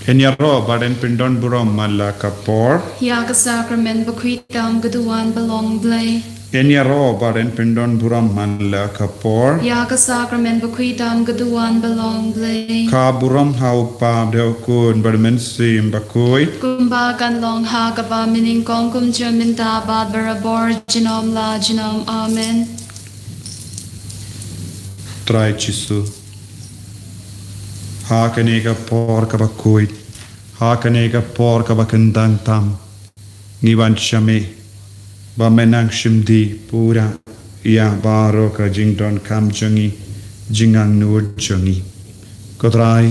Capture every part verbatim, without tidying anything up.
Yn ïaroh bad yn pyndon burom man la ka por. Ïa ka sakramen bakhuid tam ka duwan ba long Blei. Yn ïaroh bad yn pyndon burom man la ka por. Ïa ka sakramen bakhuid tam ka duwan ba long Blei. Ka burom ha u Kpa bad ha u Khun bad u Mynsiem Bakhuid. Kumba kan long ha kaba mynnyngkong, kumjuh mynta bad barabor, junom la junom. Amen. Trai Jisu, ha kane ka por kaba khuid, ha kane ka por kaba kyndang tam, ngi wan sha me ba men nang shim dih pura ïa baroh ka jingdonkam jong ngi, jingangnud jong ngi. Ko Trai,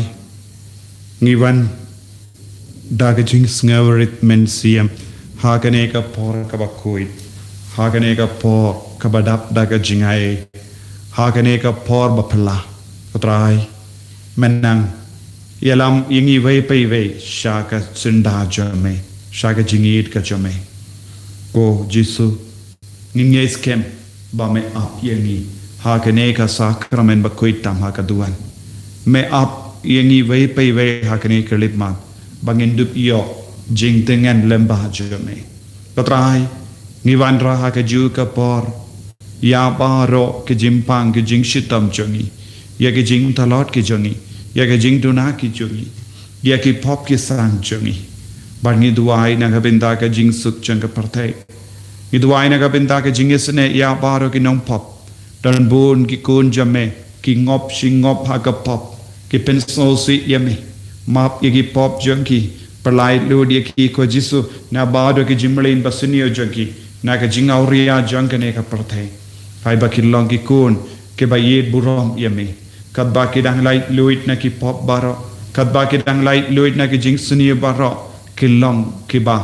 ngi wan da ka jingsngewrit mynsiem ha kane ka por kaba khuid, ha kane ka por kaba dap da ka jingai, ha kane ka por ba phylla. Ko Trai, men nang ïalam ïa ngi iwei pa iwei sha ka syndah jong me, sha ka jingïeit ka jong me. Ko Jisu, ngin ïai skhem ba me ap ïa ngi ha kane ka sakramen bakhuid tam ha ka duwan. Me ap ïa ngi iwei pa iwei ha kane ka lipmat ba ngin dup ïoh jingtngen lyngba jong me. Ko Trai, ngi wanrah ha kajuh ka por ïa baroh ki jingpang ki jingshitom jong ngi, ïa ki jingtlot ki jong ngi, ïa ki jingduna ki jong ngi, ïa ki pop ki sang jong ngi. Bad ngi duwai na ka bynta ka jingsuk jong ka pyrthei. Ngi duwai na ka bynta ka jingisynei ïa baroh ki nongpop. Don bun ki khun jong me ki ngop shi ngop ha ka pop, ki pynsngewsih ïa me. Map ïa ki pop jong ki, pynlait lut ïa ki ko Jisu na baroh ki jingmlien basniew jong ki, na ka jingawria jong kane ka pyrthei. Hai ba kin long ki khun kiba ïeit burom ïa me. Katba ki dang lait luid na ki pop baroh, katba ki dang lait luid na ki jingsniew baroh, ki long kiba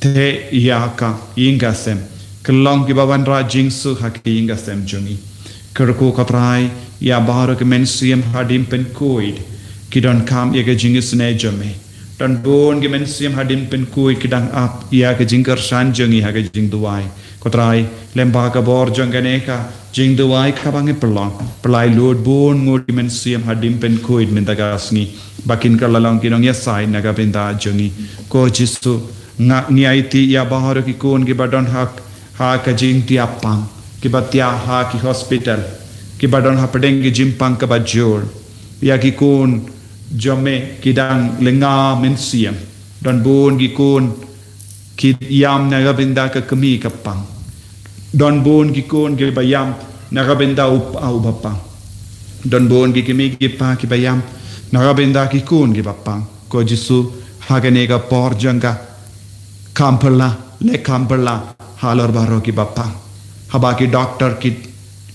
theh ïa ka ïing ka sem, ki long kiba wanrah jingsuk ha ki ïing ka sem jong ngi. Kyrkhu ko Trai ïa baroh ki mynsiem hadien pynkhuid ki donkam ïa ka jingisynei jong me. Don bun ki mynsiem hadien pynkhuid ki dang ap ïa ka jingkyrshan jong ngi ha ka jingduwai. Ko Trai, lyngba ka bor jong kane ka jingduwai kaba ngi pynlong, pynlait lut bun ngut ki mynsiem hadien pynkhuid mynta ka sngi ba kin kylla long ki nongïasaid na ka bynta jong ngi. Ko Jisu, nga ngi aiti ïa baroh ki khun kiba don ha, ha ka jingtiap pang, kiba tiap ha ki hospital, kiba don hapdeng ki jingpang kaba jur. Ïa ki khun jong me ki dang lynga mynsiem. Don bun ki khun ki ïam na ka bynta ka kmie ka pang. Don bun ki khun kiba ïam na ka bynta u pa uba pang. Don bun ki kmie ki kpa kiba ïam na ka bynta ki khun kiba pang. Ko Jisu, ha kane ka por jong ka, kham phylla, leh kham phylla halor baroh kiba pang. Haba ki doktor ki,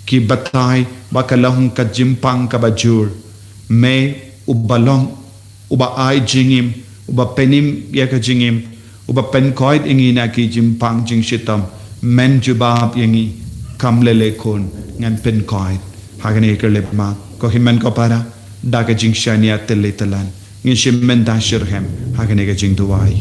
ki batai ba ka long ka jingpang kaba jur, me uba long uba ai jingim, uba pynim ïa ka jingim, uba pynkhuid ïa ngi na ki jingpang jingshitom. Men jubab ïa ngi, kam lei lei khun, ngan pynkhuid. Ha kane ka lipmat, ko hynmen ko para, da ka jingshaniah tylli tyllan, ngin shim bynta shitrhem ha kane ka jingduwai.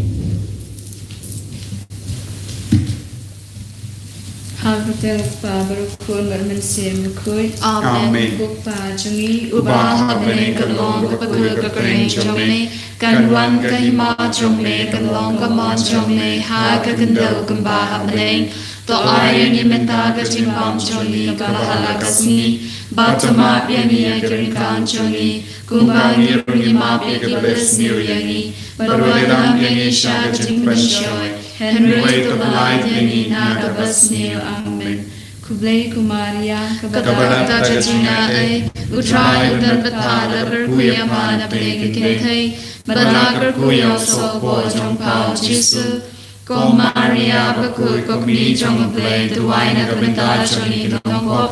Ha ka kyrteng u Kpa bad u Khun bad u Mynsiem Bakhuid. Amen. Amen. Ko Kpa jong ngi uba ha bneng, kan long ka kyrteng jong me, kan wan ka hima jong me, kan long ka mon jong me ha ka khyndew kumba ha bneng. To ai ïa ngi mynta ka jingbam jong ngi kaba ha la ka sngi, bad to map ïa ngi ïa ki ryngkang jong ngi, kumba ngi ruh ngi map ïa kiba la sniew ïa ngi. Bad wat lam ïa ngi sha ka jingpynshoi, hynrei to pyllait ïa ngi na kaba sniew. Amen. Khublei ko Maria, kaba dap da ka jingaiei, u Trai u don bad pha. La kyrkhu ïa pha na pdeng ki kynthei, bad la kyrkhu ïa u sohpop jong pha u Jisu. Ko Maria bakhuid, ko Kmie jong u Blei, duwai na ka bynta jong ngi ki nongpop,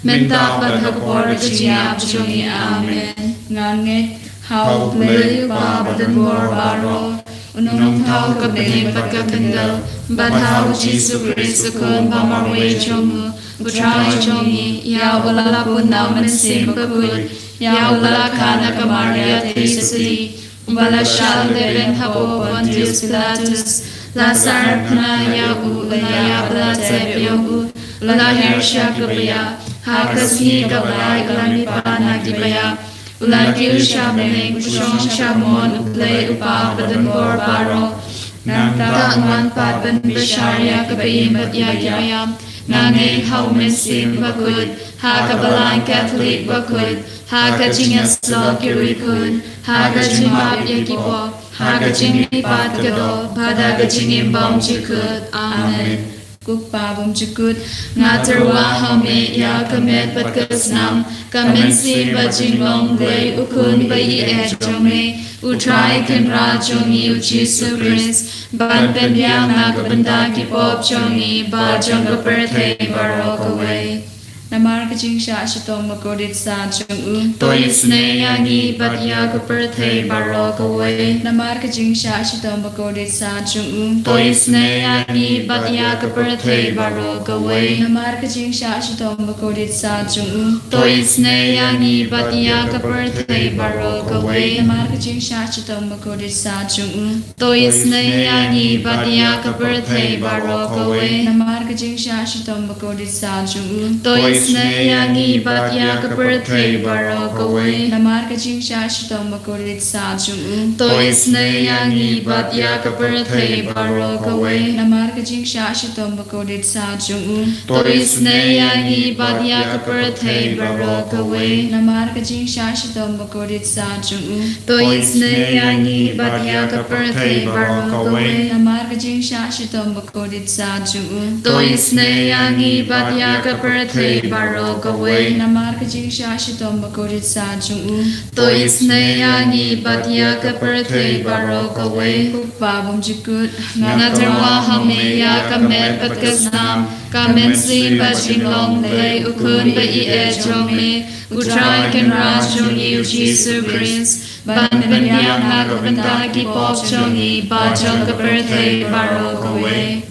mynta bad ha ka por ka jingïap jong ngi. Amen. Ngan ngeit ha u Blei u Kpa badonbor baroh, u nongthaw ka bneng bad ka khyndew, bad ha u Jisu Khrist u Khun ba marwei jong u, u Trai jong ngi, ïa uba la pun na u Mynsiem Bakhuid, ïa uba la kha na ka Maria Theisotti, uba la shah lehbeiñ hapoh Pontius Pilatus, la sah bad la kynnoh ïa u, u la ïap bad la tep ïa u, u la hiar sha kiba ïap, ha ka sngi kaba lai u la mihpat na kiba ïap, U la kiew sha bneng, u shong sha mon U Blei U Kpa badonbor baroh. Nangta nga wan pat ban bishar ïa ka ba im bad ïa ki ba ïap. Nga ngeit ha U Mynsiem Bakhuid, ha ka Balang Katholik bakhuid, ha ka jingïasyllok ki riewkhuid, ha ka jingmap ïa ki pop, ha ka jingmihpat ka doh, bad ha ka jingim bymjukut. Amen. Ko Kpa bymjukut, nga tyrwa ha me ïa ka met bad ka snam, ka mynsiem bad jinglong Blei U Khun ba ïeit jong me, U Trai Kynrad jong ngi U Jisu Khrist, ban pynbiang na ka bynta ki pop jong ngi bad jong ka pyrthei baroh kawei. Namar ka jingshah shitom bakordit sat jong u, to isynei ïa ngi bad ïa ka pyrthei baroh kawei. Namar ka jingshah shitom bakordit sat jong u, to isynei ïa ngi bad ïa ka pyrthei baroh kawei. Namar ka jingshah shitom bakordit sat jong u, to isynei ïa ngi bad ïa ka pyrthei baroh kawei. Namar ka jingshah shitom bakordit sat jong u, to isynei ïa ngi bad ïa ka pyrthei baroh kawei. Namar ka jingshah shitom bakordit sat jong u, to isynei ïa ngi bad ïa ka pyrthei baroh kawei. Namar ka jingshah shitom bakordit sat jong u, to isynei ïa ngi bad ïa ka pyrthei baroh kawei. Namar ka jingshah shitom bakordit sat jong u, to isynei ïa ngi bad ïa ka pyrthei baroh kawei. Namar ka jingshah shitom bakordit sat jong u, to isynei ïa ngi bad ïa ka pyrthei baroh kawei. Namar ka jingshah shitom bakordit sat jong u, to isynei ïa ngi bad ïa ka pyrthei baroh kawei. Namar ka jingshah shitom bakordit sat jong u, to isynei ïa ngi bad ïa ka pyrthei baroh kawei. Ko Kpa bymjukut, nga tyrwa ha me ïa ka met bad ka snam, ka mynsiem bad jinglong Blei U Khun ba ïeit jong me, U Trai Kynrad jong ngi U Jisu Khrist, ban pynbiang na ka bynta ki pop jong ngi bad jong ka pyrthei baroh kawei.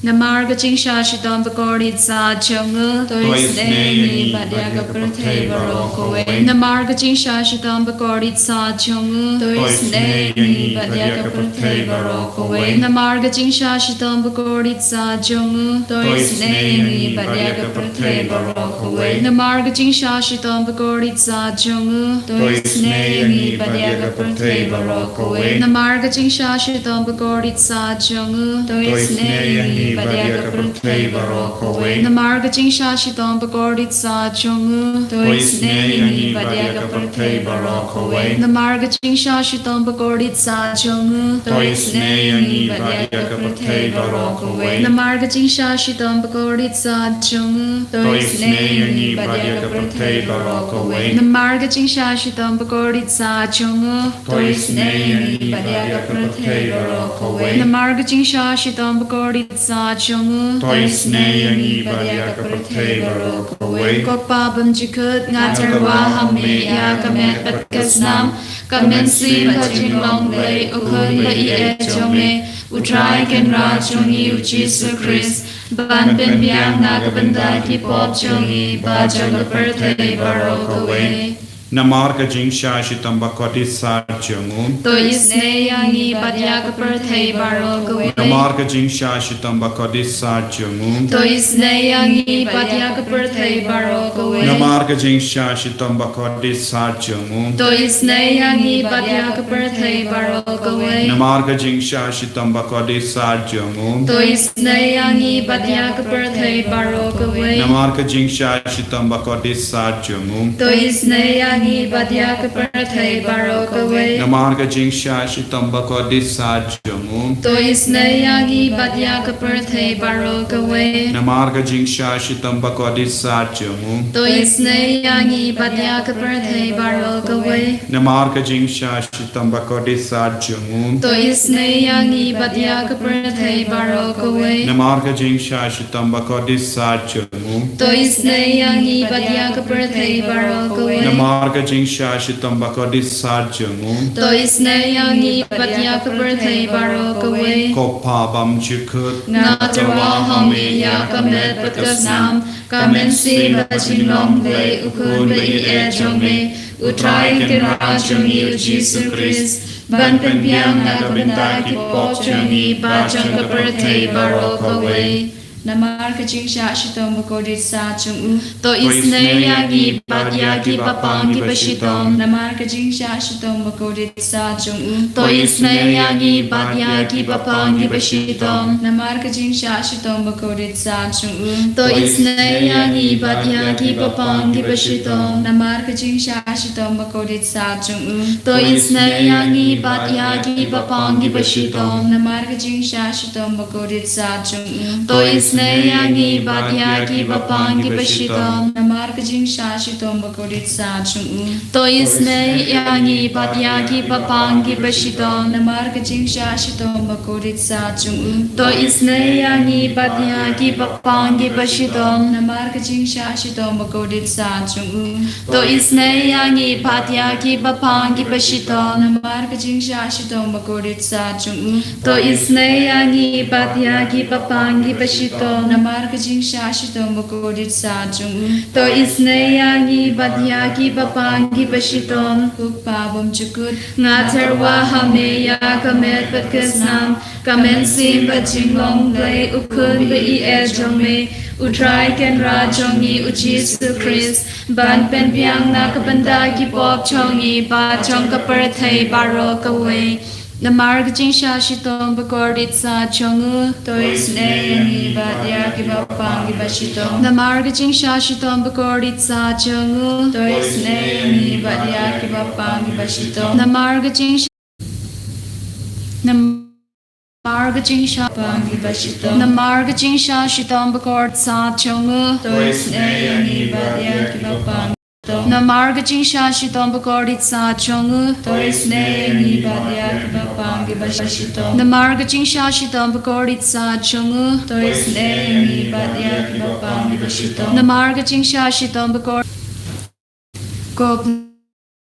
Namar ka jingshah shitom bakordit sat jong u, to isynei ïa ngi bad ïa ka pyrthei baroh kawei. Namar ka jingshah shitom bakordit sat jong u, to isynei ïa ngi bad ïa ka pyrthei baroh kawei. Namar ka jingshah shitom bakordit sat jong u, to isynei ïa ngi bad ïa ka pyrthei baroh kawei. Namar ka jingshah shitom bakordit sat jong u, to isynei ïa ngi bad ïa ka pyrthei baroh kawei. Namar ka jingshah shitom bakordit sat jong u, to isynei ïa ngi bad ïa ka pyrthei baroh kawei. Namar ka jingshah shitom bakordit sat jong u, to isynei ïa ngi bad ïa ka pyrthei baroh kawei. Namar ka jingshah shitom bakordit sat jong u, to isynei ïa ngi bad ïa ka pyrthei baroh kawei. Namar ka jingshah shitom bakordit sat jong u, to isynei ïa ngi bad ïa ka pyrthei baroh kawei. Namar ka jingshah shitom bakordit sat jong u, to isynei ïa ngi bad ïa ka pyrthei baroh kawei. Namar ka jingshah shitom bakordit sat jong u, to isynei ïa ngi bad ïa ka pyrthei baroh kawei. Ko Kpa bymjukut, nga tyrwa ha me ïa ka met bad ka snam, ka mynsiem bad jinglong Blei U Khun ba ïeit jong me, U Trai Kynrad jong ngi U Jisu Khrist, ban pynbiang na ka bynta ki pop jong ngi bad jong ka pyrthei baroh kawei. Namar ka jingshah shitom bakordit sat jong u, to isynei ïa ngi bad ïa ka pyrthei baroh kawei. Namar ka jingshah shitom bakordit sat jong u, to isynei ïa ngi bad ïa ka pyrthei baroh kawei. Namar ka jingshah shitom bakordit sat jong u, to isynei ïa ngi bad ïa ka pyrthei baroh kawei. Namar ka jingshah shitom bakordit sat jong u, to isynei ïa ngi bad ïa ka pyrthei baroh kawei. Namar ka jingshah shitom bakordit sat jong u, to isynei ïa ngi bad ïa ka pyrthei baroh kawei. Namar ka jingshah shitom bakordit sat jong u, to isynei ïa ngi bad ïa ka pyrthei baroh kawei. Namar ka jingshah shitom bakordit sat jong u, to isynei ïa ngi bad ïa ka pyrthei baroh kawei. Namar ka jingshah shitom bakordit sat jong u, to isynei ïa ngi bad ïa ka pyrthei baroh kawei. Namar ka jingshah shitom bakordit sat jong u, to isynei ïa ngi bad ïa ka pyrthei baroh kawei. Namar ka jingshah shitom bakordit sat jong u, to isynei ïa ngi bad ïa ka pyrthei baroh kawei. Ko Kpa bymjukut, nga tyrwa ha me ïa ka met bad ka snam, ka mynsiem bad jinglong Blei U Khun ba ïeit jong me, U Trai Kynrad jong ngi U Jisu Khrist, ban pynbiang na ka bynta ki pop jong ngi bad jong ka pyrthei baroh kawei. Namar ka jingshah shitom bakordit sat jong u. To isynei ïa ngi bad ïa ki bapang ki bashitom. Namar ka jingshah shitom bakordit sat jong u. To isynei ïa ngi bad ïa ki bapang ki bashitom. Namar ka jingshah shitom bakordit sat jong u. To isynei ïa ngi bad ïa ki bapang ki bashitom. Namar ka jingshah shitom bakordit sat jong u. To isynei ïa ngi bad ïa ki bapang ki bashitom. Namar ka jingshah shitom bakordit sat jong u. To isynei ïa ngi bad ïa ki bapang ki bashitom. Namar ka jingshah shitom bakordit sat jong u. To isynei ïa ngi bad ïa ki bapang ki bashitom. Namar ka jingshah shitom bakordit sat jong u. To isynei ïa ngi bad ïa ki bapang ki bashitom. Namar ka jingshah shitom bakordit sat jong u. To isynei ïa ngi bad ïa ki bapang ki bashitom. Namar ka jingshah shitom bakordit sat jong u. To isynei ïa ngi bad ïa ki bapang ki bashitom. Namar ka jingshah shitom bakordit sat jong u. To isynei ïa ngi bad ïa ki bapang ki bashitom. Ko Kpa bymjukut. Nga tyrwa ha me ïa ka met bad ka snam, ka mynsiem bad jinglong Blei u Khun ba ïeit jong me, U Trai Kynrad jong ngi U Jisu Khrist, ban pynbiang na ka bynta ki pop jong ngi bad jong ka pyrthei baroh kawei. Namar ka jingshah shitom bakordit sat jong u. To isynei ïa ngi bad ïa ki bapang ki bashitom. Namar ka jingshah shitom bakordit sat jong u. To isynei ïa ngi bad ïa ki bapang ki bashitom. Namar ka jingshah Namar ka jingshah bapang ki bashitom. Namar ka jingshah shitom bakordit sat jong u. To isynei ïa ngi bad ïa ki bapang. Namar ka jingshah shitom bakordit sat jong u. To isynei ïa ngi bad ïa ki bapang ki bashitom. Namar ka jingshah shitom bakordit sat jong u. To isynei ïa ngi bad ïa ki bapang ki bashitom. Namar ka jingshah shitom bakordit Ko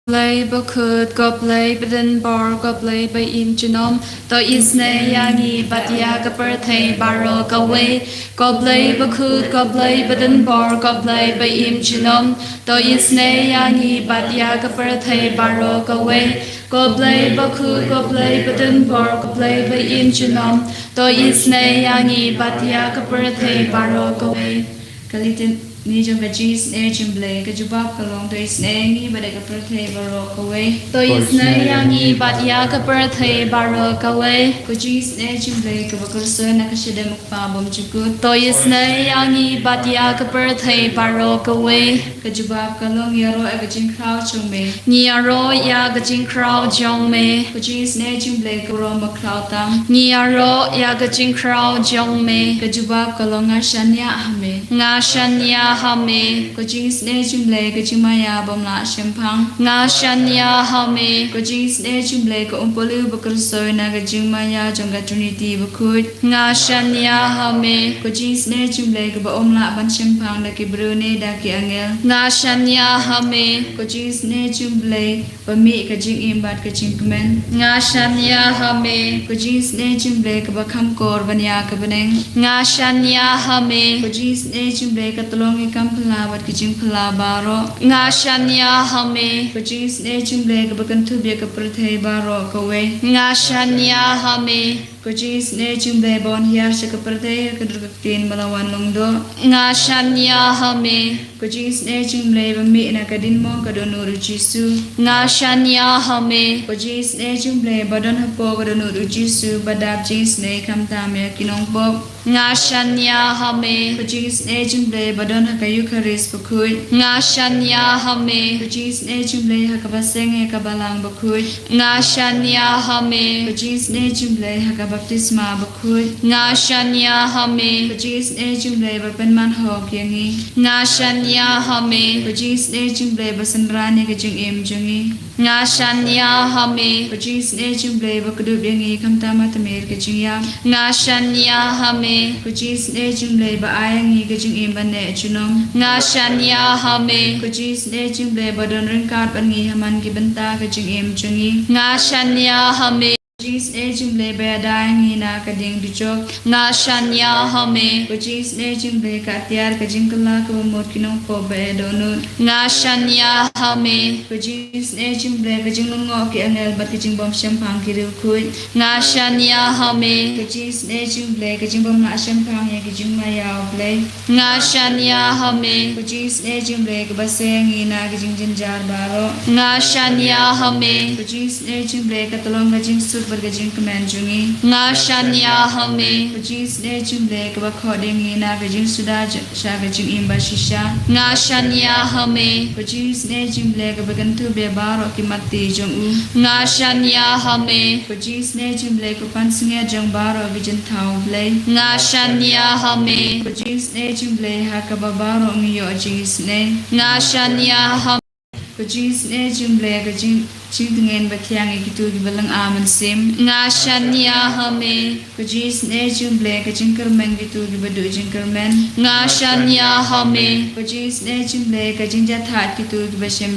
Blei bakhuid, ko Blei badonbor, ko Blei ba im junom. To isynei ïa ngi bad ïa ka pyrthei baroh kawei. Ko Blei bakhuid, ko Blei badonbor, ko Blei ba im junom. To isynei ïa ngi bad ïa ka pyrthei baroh kawei. Ko Blei bakhuid, ko Blei badonbor, ko Blei ba im junom. To isynei ïa ngi bad ïa ka pyrthei baroh kawei. Ka Litany jong ka jingisynei jong U Blei. Ka jubab ka long, to isynei ïa ngi bad ïa ka pyrthei baroh kawei. To isynei ïa ngi bad ïa ka pyrthei baroh kawei. Ka jingisynei jong U Blei kaba kyrsoi na ka shadem U Kpa bymjukut. To isynei ïa ngi bad ïa ka pyrthei baroh kawei. Ka jubab ka long, ngi ïaroh ïa ka jingkhraw jong me. Ngi ïaroh ïa ka jingkhraw jong me. Ka jingisynei jong U Blei ka burom bakhraw tam. Ngi ïaroh ïa ka jingkhraw jong me. Ka jubab ka long, nga shaniah ha me. Nga shaniah ha me. Ka jingisynei jong U Blei ka jingmaïa bym lah shemphang. Nga shaniah ha me. Ka jingisynei jong U Blei ka umpulu ba kyrsoi na ka jingmaïa jong ka Trinity bakhuid. Nga shaniah ha me. Ka jingisynei jong U Blei kaba ym lah ban shemphang da ki briew ne da ki angel. Nga shaniah ha me. Ka jingisynei jong U Blei ba mih ka jingim bad ka jingkmen. Nga shaniah ha me. Ka jingisynei jong U Blei kaba kham kor ban ïa ka bneng. Nga shaniah ha me. Ka jingisynei jong U Blei ka tyllong ïa ki kam phylla bad ki jingphylla baroh. Nga shaniah ha me. Ka jingisynei jong U Blei kaba kynthup ïa ka pyrthei baroh kawei. Nga shaniah ha me. Ka jingisynei jong U Blei ba wan hiar sha ka pyrthei ha ka dur ka ktien ba la wan lyngdoh. Nga shaniah ha me. Ka jingisynei jong U Blei ba mih na ka diengmong ka dohnud U Jisu. Nga shaniah ha me. Ka jingisynei jong U Blei ba don hapoh ka dohnud U Jisu ba dap jingisynei khamtam ïa ki nongpop. Nga shaniah ha me. Ka jingisynei jong U Blei ba don ha ka Eukharist bakhuid. Nga shaniah ha me. Ka jingisynei jong U Blei ha kaba seng ïa ka balang bakhuid. Nga shaniah ha me. Ka jingisynei jong U Blei ha ka baptisma bakhuid. Nga shaniah ha me. Ka jingisynei jong U Blei ba pynman hok ïa ngi. Nga shaniah ha me. Ka jingisynei jong U Blei ba synran ïa ka jingim jong ngi. Nga shaniah ha me. Ka jingisynei jong U Blei ba kdup ïa ngi khamtam ha tmier ka jingïap. Nga shaniah ha me. Ka jingisynei jong U Blei ba ai ïa ngi ka jingim ban neh junom. Nga shaniah ha me. Ka jingisynei jong U Blei ba don ryngkat bad ngi ha man ki bynta ka jingim jong ngi. Nga shaniah ha me. Jingïaseng jong U Blei ba ïada ïa ngi na ka diengdujok. Nga shaniah ha me. Ka jingïaseng jong U Blei ka atiar ka jingkylla kaba mut ki nongpop ba ïa dohnud. Nga shaniah ha me. Ka jingïaseng jong U Blei ka jinglyngngoh ki angel bad ka jingbym shemphang ki riewkhuid. Nga shaniah ha me. Ka jingïaseng jong U Blei ka jingbym lah shemphang ïa ki jingmaïa U Blei. Nga shaniah ha me. Ka jingïaseng jong U Blei kaba seng ïa ngi na ka jingjynjar baroh. Nga shaniah ha me. Ka jingïaseng jong U Blei ka tyllong ka jingsuk bad ka jingkmen jong ngi. Nga shaniah ha me. Ka jingïaseng jong U Blei kaba khot ïa ngi na ka jingsuda j- sha ka jingim ba shisha. Nga shaniah ha me. Ka jingïaseng jong U Blei kaba kyntu bad baroh ki matti jong u. Nga shaniah ha me. Ka jingïaseng jong U Blei ka pansngiat jong baroh ki jingthaw U Blei. Nga shaniah ha me. Ka jingïaseng jong U Blei ha kaba baroh ngi ïoh jingïaseng. Nga shaniah ha me. Ka jingïaseng jong U Blei ka jing- jingtngen ba thiang ïa kito kiba lynga mynsiem. Nga shaniah ha me. Ka jingïaseng jong U Blei ka jingkyrmen kito kiba duh jingkyrmen. Nga shaniah ha me. Ka jingïaseng jong U Blei ka jingjahthait kito kiba shem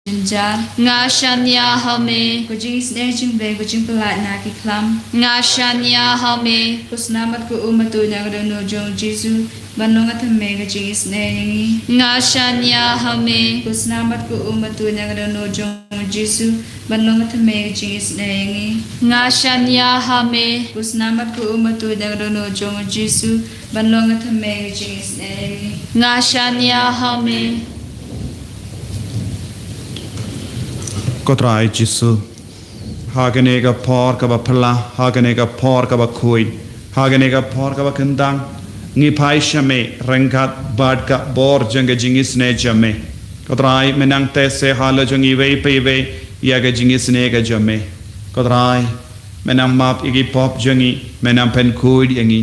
jynjar. Nga shaniah ha me. Ka jingïaseng jong U Blei ka jingpyllait na ki khlam. Nga shaniah ha me. Ka snam bad ka um ba tuid na ka dohnud jong U Jisu ban long ka thymmei ka jingïaseng ïa ngi. Nga shaniah ha me. Ka snam bad ka um ba tuid na ka dohnud jong U Jisu ban long ka thymmei ka jingïaseng ïa ngi. Nga shaniah ha me. Ka snam bad ka um ba tuid na ka dohnud jong U Jisu ban long ka thymmei ka jingïaseng ïa ngi. Nga shaniah ha me. Ko Trai Jisu, ha kane ka por kaba phylla, ha kane ka por kaba khuid, ha kane ka por kaba kyndang, ngi phai sha me ryngkat bad ka bor jong ka jingïaseng jong me. Ko Trai, me nang test halor jong iwei pa iwei ïa ka jingïaseng ka jong me. Ko Trai, me nang map ïa ki pop jong ngi, me nang pynkhuid ïa ngi.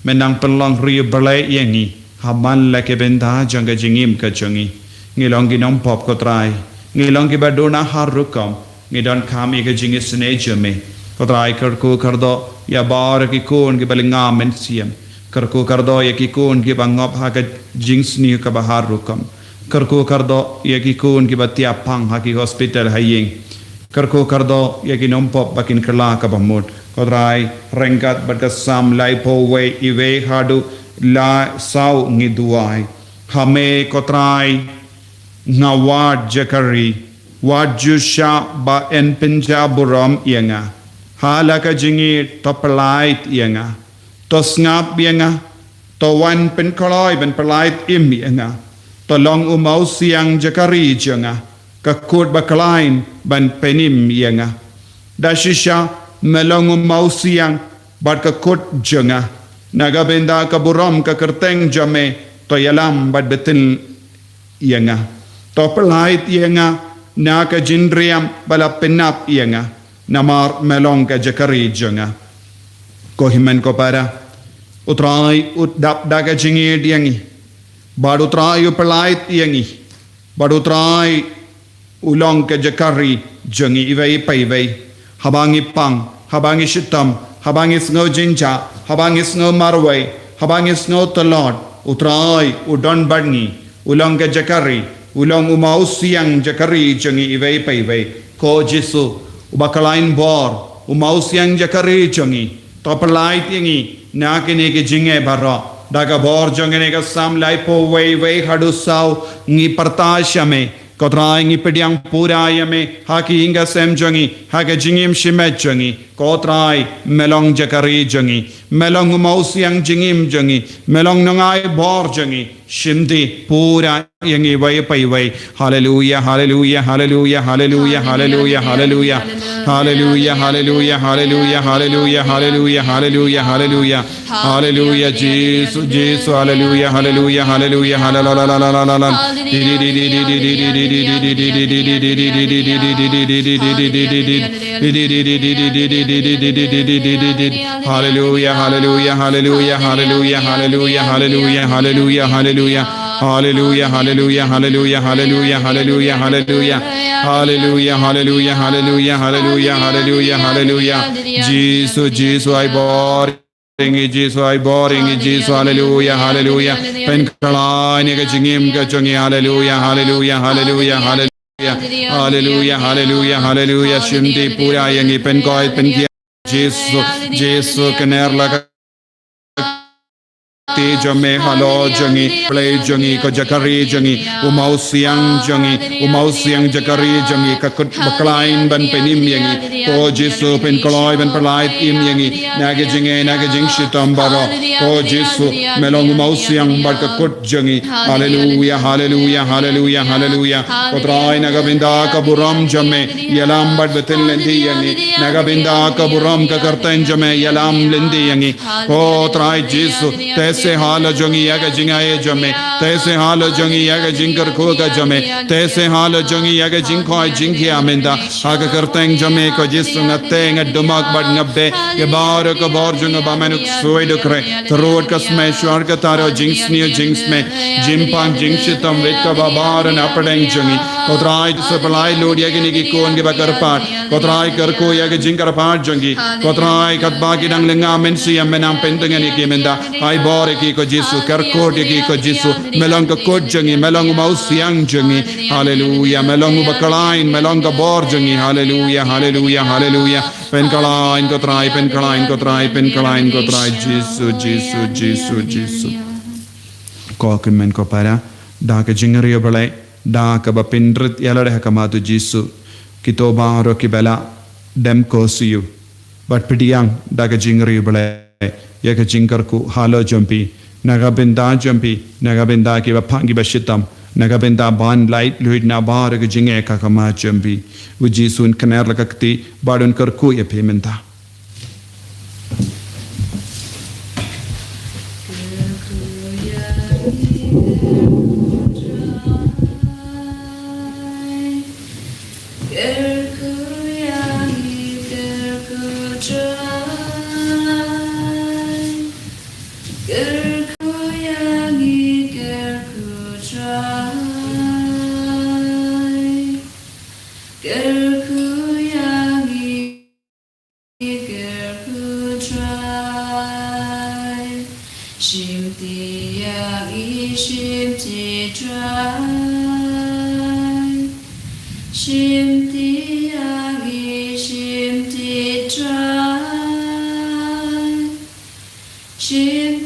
Me nang pynlong riewblei ïa ngi ha man la ki bynta jong ka jingim ka jong ngi. Ngi long ki nongpop, ko Trai. Ngi long kiba duna har rukom. Ngi donkam ïa ka jingisynei jong me, ko Trai. Kyrkhu kyrdoh ïa baroh ki khun kiba lynga mynsiem. Kyrkhu kyrdoh ïa ki khun kiba ngop ha ka jingsniew kaba har rukom. Kyrkhu kyrdoh ïa ki khun kiba tiap pang ha ki hospital ha ïing. Kyrkhu kyrdoh ïa ki nongpop ba kin kylla kaba mut, ko Trai. Ryngkat bad ka Salm laiphew wei, iwei haduh lai saw, ngi duwai. Ha me, ko Trai, nga wad jaka ri, wat ju shah ban pynjah burom ïa nga. Ha la ka jingïeit, to pyllait ïa nga. To sngap ïa nga. To wan pynkloi ban pyllait im ïa nga. To long u mawsiang jaka ri jong nga, ka kut ba khlaiñ ban pynim ïa nga. Da shisha me long u mawsiang bad ka kut jong nga. Na ka bynta ka burom ka kyrteng jong me, to ïalam bad btin ïa nga. To pyllait ïa nga na ka jingriam ba la pynap ïa nga, namar me long ka jaka ri jong nga. Ko hynmen ko para, u Trai u dap da ka jingïeit ïa ngi, bad u Trai u pyllait ïa ngi, bad u Trai u long ka jaka ri jong ngi iwei pa iwei. Haba ngi pang, haba ngi shitom, haba ngi sngew jynjar, haba ngi sngew marwei, haba ngi sngew tlot, u Trai u don bad ngi. U long ka jaka ri, u long u mawsiang jaka ri jong ngi iwei pa iwei. Ko Jisu, uba khlaiñ bor, u mawsiang jaka ri jong ngi, to pyllait ïa ngi na kine ki jingeh baroh. Da ka bor jong kane ka Salm laiphew wei, wei haduh saw, ngi pyrta sha me, ko Trai. Ngi pdiang pura ïa me ha ka ïing ka sem jong ngi, ha ka jingim shimet jong ngi, ko Trai. Me long jaka ri jong ngi, me long u mawsiang jingim jong ngi, me long nongai bor jong ngi. Shimti pura ïa ngi iwei pa iwei. Haleluya, haleluya, haleluya, haleluya, haleluya, haleluya. Haleluya, haleluya, haleluya, haleluya, haleluya, haleluya, haleluya. Haleluya, Jisu, Jisu, haleluya, haleluya, haleluya, haleluya. Haleluya, haleluya, haleluya, haleluya, haleluya, haleluya, haleluya, haleluya. Haleluya, haleluya, haleluya, haleluya, haleluya, haleluya. Haleluya, haleluya, haleluya, haleluya, haleluya, haleluya. Jisu, Jisu, ai bor ïa ngi, Jisu, ai bor ïa ngi, Jisu. Haleluya, haleluya. Pynkhlaiñ ïa ka jingim ka jong ngi. Haleluya, haleluya, haleluya, haleluya. Haleluya, haleluya, haleluya. Shimti pura ïa ngi, pynkhuid, pynkiar. Jisu, Jisu, kner la ka kti jong me halor jong ngi, Blei jong ngi, ko Jakari jong ngi, u mawsiang jong ngi, u mawsiang Jakari jong ngi, ka kut bakla in ban pynim ïa ngi. Ko Jisu, pynkloi ban pyllait im ïa ngi na ka jingeh, na ka jingshitom baroh. Ko Jisu, me long u mawsiang bad ka kut jong ngi. Haleluya, haleluya, haleluya, haleluya. Ko Trai, na ka bynta ka burom jong me, ïalam bad btin lynti ïa ngi. Na ka bynta ka burom ka kyrteng jong me, ïalam lynti ïa ngi. Ko Trai Jisu, te se halor jong ngi ïa ka jingai jong me, te se halor jong ngi ïa ka jingkyrkhu ka jong me, te se halor jong ngi ïa ka jingkhoi jingkhia mynta. Ha ka kyrteng jong me ko Jisu, nga teh, nga dumak bad nga beh ïa baroh ka bor jong nga ba men u ksuid u khreh. Through ka smai shuar ka taro jingsniew jingsmai, jingpang jingshitom, wit ka ba baroh na pdeng jong ngi. Ko Trai, sa pyllait lut ïa kine ki khun kiba kyrpad. Ko Trai, kyrkhu ïa ka jingkyrpad jong ki. Ko Trai, katba ki dang lyngngoh mynsiem, me nang pyntngen ïa ki mynta. Ai bor ïa ki ko Jisu, kyrkhu ïa ki ko Jisu. Me long ka kut jong ngi, me long u mawsiang jong ngi. Haleluya, me long u bakla in, me long ka bor jong ngi. Haleluya, haleluya, haleluya. Pynkhlaiñ ko Trai, pynkhlaiñ ko Trai, pynkhlaiñ ko Trai. Jisu, Jisu, Jisu, Jisu. Ko hynmen ko para, da ka jingriewblei, da kaba pynrit ïa lade ha khmat u Jisu. Kito baroh kiba la dem ko siew bad pdiang da ka jingriewblei ïa ka jingkyrkhu halor jong phi, na ka bynta jong phi, na ka bynta kiba phang kiba shitom, na ka bynta ban lait luid na baroh ka jingeh ha khmat jong phi. U Jisu un kner la ka kti bad un kyrkhu ïa phi mynta. Kyrkhu ïa ngi, kyrkhu Trai. Kyrkhu ïa ngi, kyrkhu Trai. Kyrkhu ïa ngi, kyrkhu Trai. Shim ti ïa ngi, shim ti Trai. Shim ti ïa ngi, shim ti Trai. Shim